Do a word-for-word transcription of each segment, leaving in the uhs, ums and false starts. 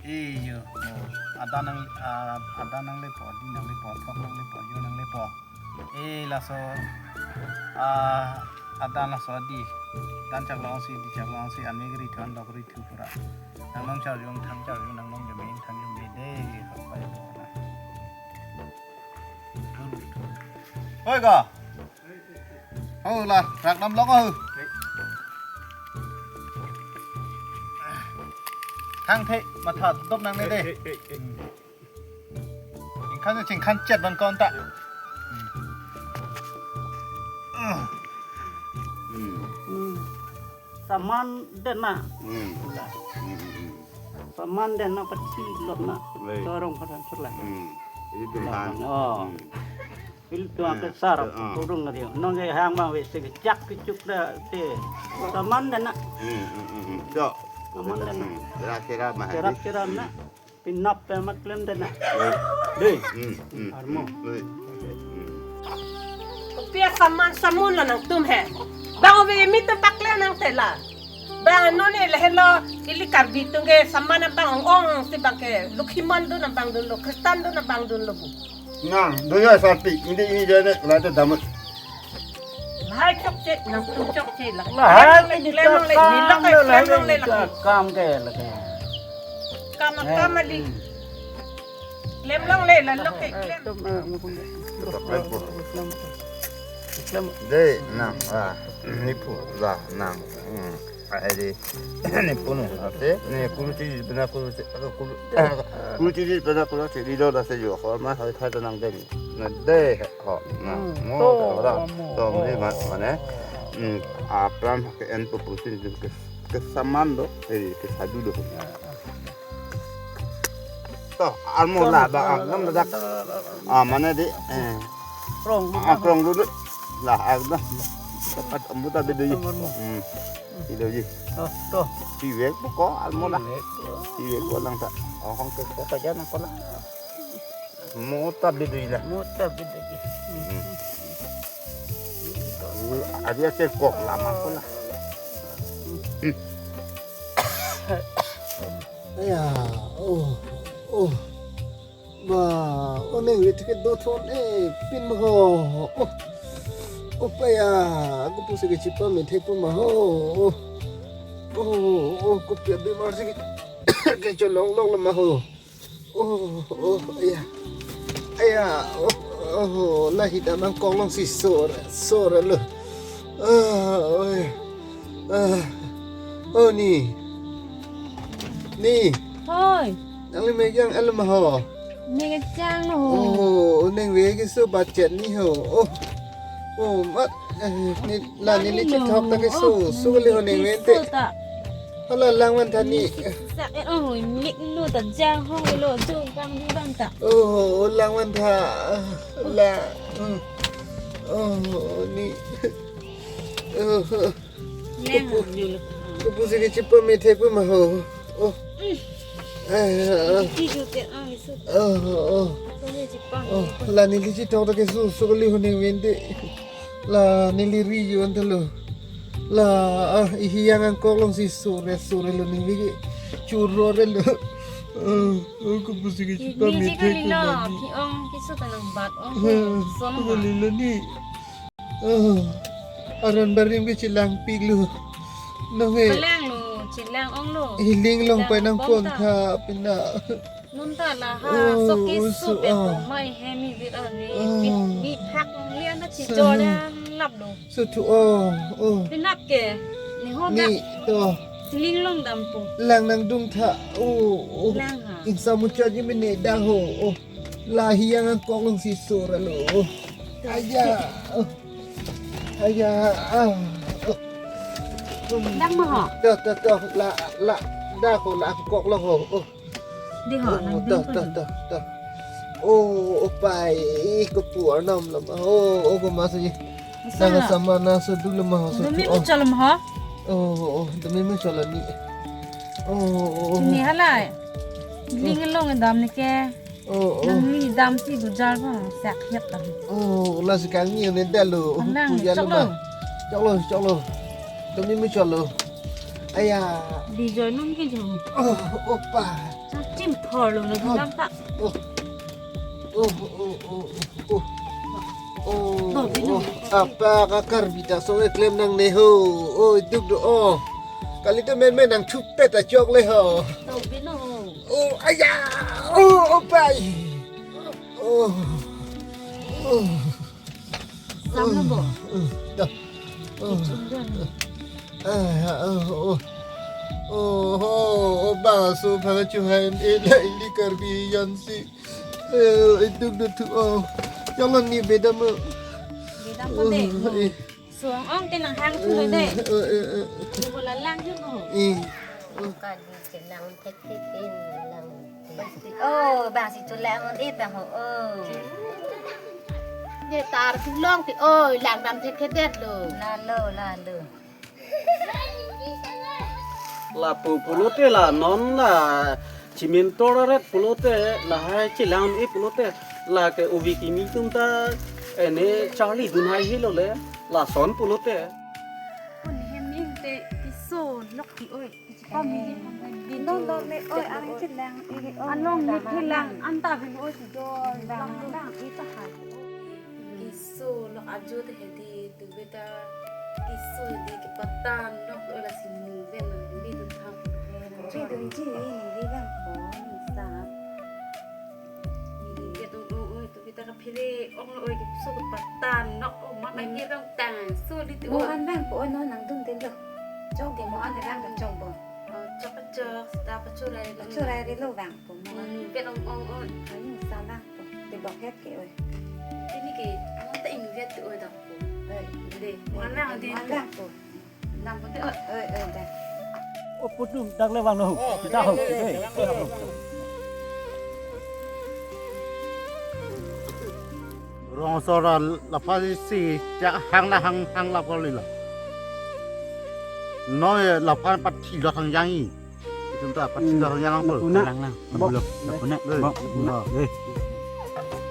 Iyo, oh, adan nang, ah, adan nanglepo, adi nanglepo, thok nanglepo, yo nanglepo. Eh, laso, ah, adan laso adi. Dan chak longsi, di chak longsi, amik ri thon dok ri thu pura. Nang nong charjung thang charjung, nang nong jemeng thang jemeng de, hok bai bo na. Oi, ga. Oh, la, rak dam lok, oh. Thang the, matha dop nangne de. Chingkhan, chingkhan chet ban kon ta. Hmm. Saman den na. Hmm. Hmm, hmm, hmm. Saman den na pati lot na. Baik. Dorong pada surla. Hmm. Itu Tuhan. Oh. Hmm. Pil tuang ke sarap, ah, turun ngari. Nong ke hang bang wes ke jak kicuk da te. Saman den na. Hmm, hmm, hmm, hmm. Jo. Saman den na. Hmm. Kira-kira mah. Kira-kira na. Pinap pe mat klem den na. Dei. Hmm, hmm, armo. Hmm. Dei. Hmm. Kopi asaman samun lo nangtum he. Bang ove mi tum pakle nang tela. Bang non e lahelo ili Karbi atum ke saman abang ong-ong si bang ke Lokhiman dun abang dunlo, Kristan dun abang dunlo bu. Nang, doya sarpi, ini, ini jane, lada damat. Lahai chokche, nangtum chokche la. Lahai ini klem longle, kam nilok ke lo, klem lahai longle ini la. Kam ke lagi. Kam, eh, kam ali. Hmm. Klem longle, la lok ke klem. Tum, eh, ngupun. Tetap klem po. Klem. Dei, nang, ah, nipu, la, nang. Hmm. Ah, eh, dei. Nipu nu, ate, ne kuru ti, bina kuru ti, kuru, kuru ti, bina kuru ti, di do da se jo, horma, hai, hai, nang dei. Na dei, ho, na, hmm, mo, to, to, to, mo, to, mo, mo. Ni ma, mane, hmm, apram ke en pu pusin ke, ke saman do, eh, ke sadu do. To, armo la, ba, ah, ngam dak. Ah, mane di, eh. Krong, ah, krong dulu. La, ah, dah. Dapat ambuta bedo ji. Hmm. Bedo ji. To, to. Piwek buko, armo la. Piwek. Piwek ko lang ta. Oh, hong ke ko kaja nang ko la. Mota bedo ji la. Mota bedo ji. Hmm. Adi ake kok lama ko la. Hmm. Aya, oh, oh. Ba, o neng wit ke do thon e, pin mo ho. Oh. Oh, pa ya, aku pusi ke chipa me thek pu ma ho. Oh. Oh, oh, kopi abimar si ke, ke cholong long lama ho. Oh, oh, aya. Aya, oh, oh, lahai dam nangkok longsi sore, sore lo. Ah, oh, aya. Ah, oh, ni. Ni. Hoi. Nangli me jang alo ma ho. Me kachang lo. Oh, neng ve ke so bachet ni ho. Oh. Oh, mat. Eh, ni, la neli chethok ta ke so, oh, so le ho neng ve te. So ta. Hala lang van tha ni. Sa, eh, oh, lik lo ta jang ho lo, jo bang di bang ta. Oh, lang van tha. La. Hmm. Oh, ni. Oh. Leng. Kupu, kupu si ke chipa me thek pu ma ho. Oh. Mm. Ah, ah. Ti ju te ang isu. Oh, oh. Ko ne chipa. Oh, la neli chethok ta ke su, su kali ho neng ve te. La neli ri ju an ta lo. La, ah, ihi yang angkok longsi sore, sore lo neli ke. Churo re lo. Oh, oh, kupu si ke chipa me thek pu ma ni. Ki ong, ki su ta nang bat ong. Ah, so nang kali lo ni. Oh, aron barim ke chelang pik lo. Nong e. Chelang lo, chelang ong lo. Hiling long pai nang pon tha pina. Non ta la ha, oh, so ke so, so pe ah. Ko mai he mi vit ani. Ah. Mi, mi phak ong lian na chi so, jo ha. Lap lo. So thu oh, oh. Pinap ke. Ni ho ni da. To. Hiling long dam po. Lang nangdung tha. Oh, oh. Lang ha. Insa mucha ji mene da ho. Oh. Lahai yang angkok longsi sore lo. Aya. Aya. Ah. Dang ma ho? To, to, to. La, la. Da ho la angkok lo ho. Oh. Di ho, oh, nang to, ding to, to, to, to. Oh, oh, pai. Ko puar nam lama. Oh, oh, ko masu ji. Nang sama na so du lama ho so. Dumi mu cholom ho? Oh, oh, oh. Dumi mu cholom ni. Oh, oh, oh. Ni halai. Ling long dam ni ke. Oh, oh. Nangli dam si gujar bang sak hiap tam. Oh, la si kangni ne dalo. Nang pu ya chok lo. Chok lo, chok lo. Kami mi chok lo. Aya. Bijoy nung ke jong. Oh, opa. Chim thor lo na. Oh. Dam ta. Oh. Oh, oh, oh, oh, oh. Oh, oh. Apa ka Karbi ta so eklem nangne ho. Oh, duk do. Oh. Kali to men men nangchupet ta chok le ho. Tobino. Oh, aya. Oh, opa. Oh. Oh. Sam na bo. Oh. Da. Oh. Kichum dun. Ah, oh, oh. Oh, oh, oh, ba so phang chu hai e la ili Karbi yan si. Eh, iduk du thu, oh. Jalan ni bedam. Bedam pa de. Oh, eh. Suang ong ke nang hang thu de. Eh, eh, eh. Ni bola lang ju ko. Eh. Ka di chelang thek thek in lang. Oh, bang si chelang on ita ho. Oh. Ye tar thu long ti oi, lang dam thek thek det lo. La lo, la lo. Lapu pulote la non la chimin toraret pulote lahai chelang e pulote la ke uvi kimi tum ta ene charli dun hai helo le lason pulote. Kun hem in te kiso lok ti oi. Kichi pa mi di non don me oi ang chelang e oi. Anong ni chelang anta bin oi si don lang lang ita hai. Kiso lok ajo te hedi tu beta kiso hedi kepatan lok lasi ningve nang di tu thang. Chi dun chi ni di bang ko ni sa. Ningve tu ong oi tu beta kaphere ong oi kiso kepatan lok ong ma ka ye dong tang so di tu. Mo an bang ko oi non nangdun te lo. Chok ke mo an bang chok bo. Oh, chok chok, sita pachurai lo. Pachurai ri lo bang po mo. Hmm, pen ong ong ong. Ani sa bang po. Te bok het ke oi. Ini ke, amo ta ingvet ke oi dang po. Oi. De, mo an bang de. Mo an bang po. Nang po te oi. Oi, oi, dang. Oh, putum dak le bang no. Oh, kita ho. Oke, oke, oke. Rong sora lapha si, si, ya, hang la, hang, hang la kali la. No, ya, lapha pathi lo thang yang i. Itum ta pathi lo thang yang lang po. Lapuna. Lang, lang. Bok. Lapuna. Eh, bok. Lapuna. Eh.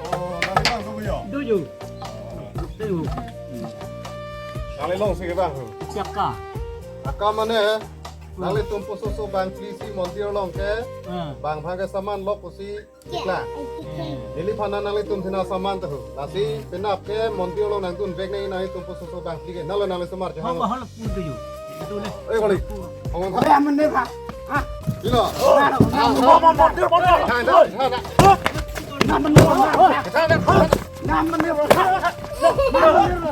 Oh, nang lang ko yo. Duju. Tuju. Nang le long si ke bang. Siap ka? Aka mane, nanglitum poso so bang phli si mondir along ke, ah, bang bang ke saman lok pusi Ikla. Neliphan nanglitum thina saman ta ho. Lasi penap ke mondir along nangdun vek nang nanglitum poso so bang phli ke. Nalo nangli somar jahang. Holo, holo, pu tuju. Itu le. Eh, kali. Ong ong. Ore amen ne ba. Ha. Ilo. Ore amen ne ba. Mondir, mondir. Tha, tha, tha, tha. Namen ne ba. Tha, tha, tha. Namen ne ba. Namen ne ba.